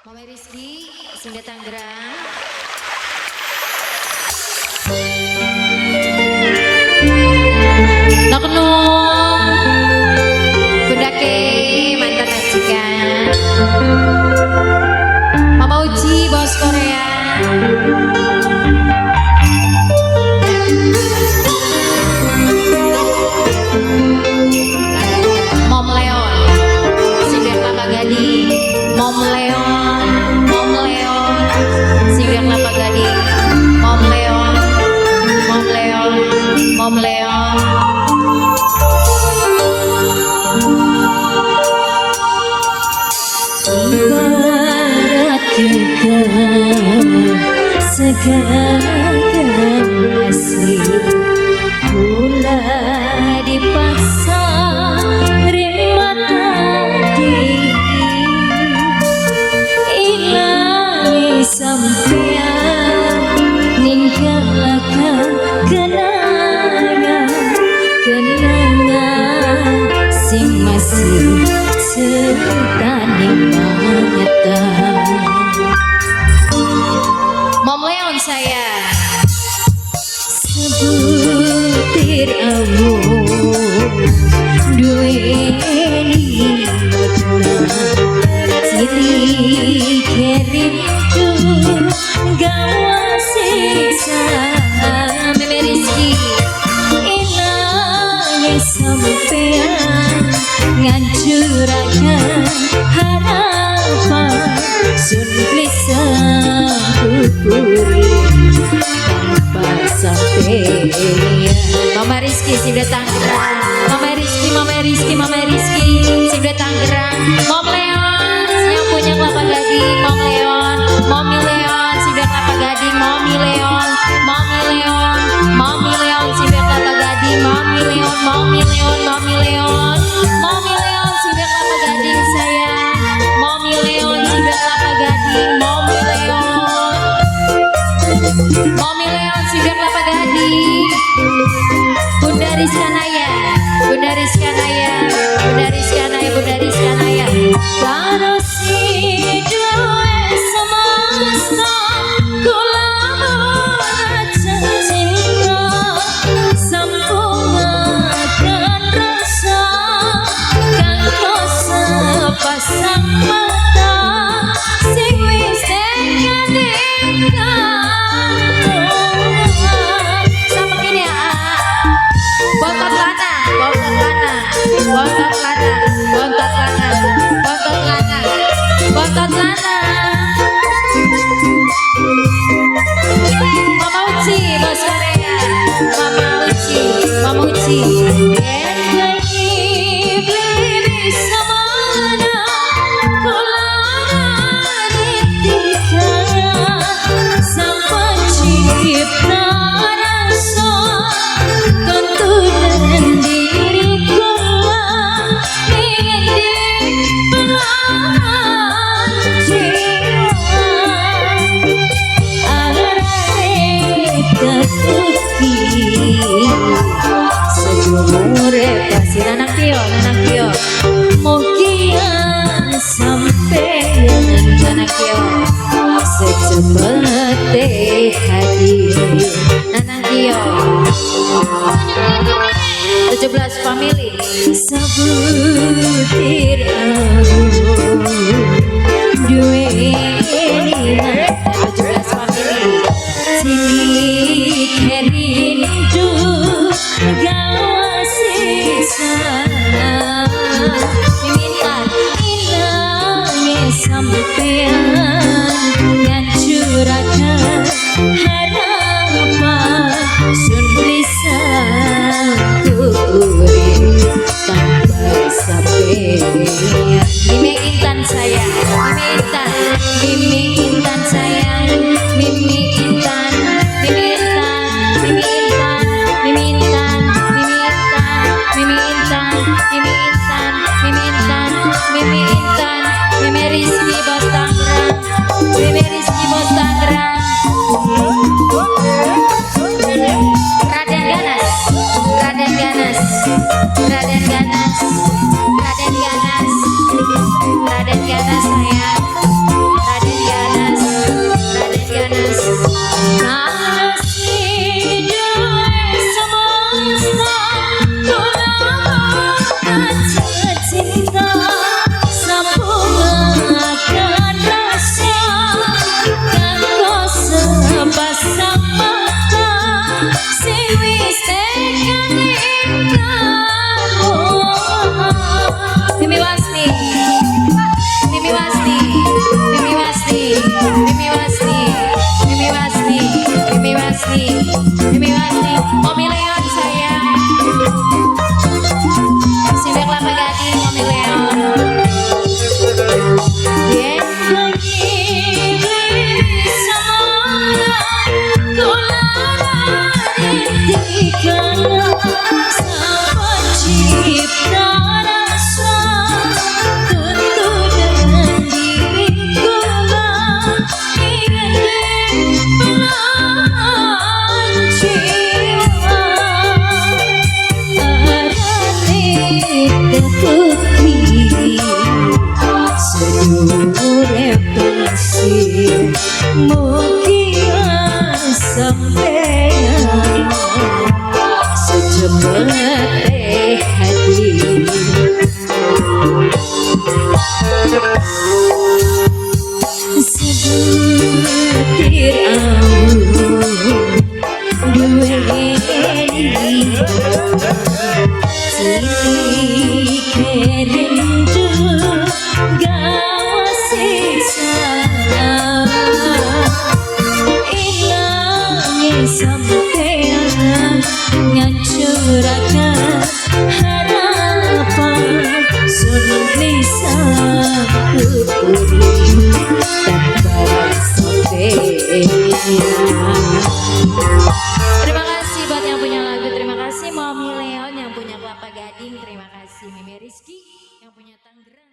Mama Rizky, sing Tangerang. Nok Nung, Bunda K, mantan majikan. Mama Uji, bos Korea. Mom Leon, Singer Kelapa Gading. Mom Leon, Mom Leon, Singer Kelapa Gading. Mom Leon, Mom Leon, Mom Leon. Ibarat segenggam asli kula dipaksa nerima tadi ilangi sampean ninggalaken kenangan kenangan sing masih ceritane mata. Mom Leon saya. Sebutir awu duweni makna cilik rindu gawa siksa. Meme Rizky, ilange sampean ngancuraken harapan sun bisa kuburi tanpa sampean. Mama Rizky sing Tangerang. Mama Rizky, Mama Rizky, Mama Rizky sing Tangerang. Mom Leon yang punya Kelapa Gading. Mom Leon, Mommy Leon sing Kelapa Gading. Mommy Leon, Mommy Leon, Mommy Leon sing Kelapa Gading. Mommy Leon, Mommy Leon, Mommy Leon, Mommy Leon sing Kelapa Gading sayang. Mommy Leon sing Kelapa Gading. Mommy Leon, Mommy Leon sing Kelapa Gading. Bunda Rizkanaya, Bunda Rizkanaya, Bunda Rizkanaya, Bunda Rizkanaya. Karo si duwe semesta kula aja cinta sambungaken rasa kanggo sepasang mata sing wis tekan. Sama gini ya, bontot lana, bontot lana, bontot lana, bontot lana, bontot lana, bontot lana. Mama Uci, bos Korea. Mama Uci, Mama Uci. Pasir Nanang Tio, Nanang Tio, Mugian sampeyan Nanang Tio, secepete hadir. Nanang Tio. 17 family. Sebutir awu duweni 17 family. cilik rindu gawa siksa. Mimintan, ilange sampean ngancuraken harapan sun bisa kuburi tanpa sampean. Mimi Intan sayang, Mimi Intan, Mimi Intan sayang, Mimi Intan, Mimi Intan, Mimi Intan, Mimi Intan, Mimi Intan, Mimi Intan, Mimi Intan, Mimi Intan, Mimi Intan, Mimi Rizky bos Tangerang, Mimi Rizky bos Tangerang. Raden Ganas, Raden Ganas, Raden Ganas, Raden Ganas. Terima kasih buat yang punya lagu. Terima kasih Mami Leon yang punya Kelapa Gading. Terima kasih Mimi Rizky yang punya Tangerang.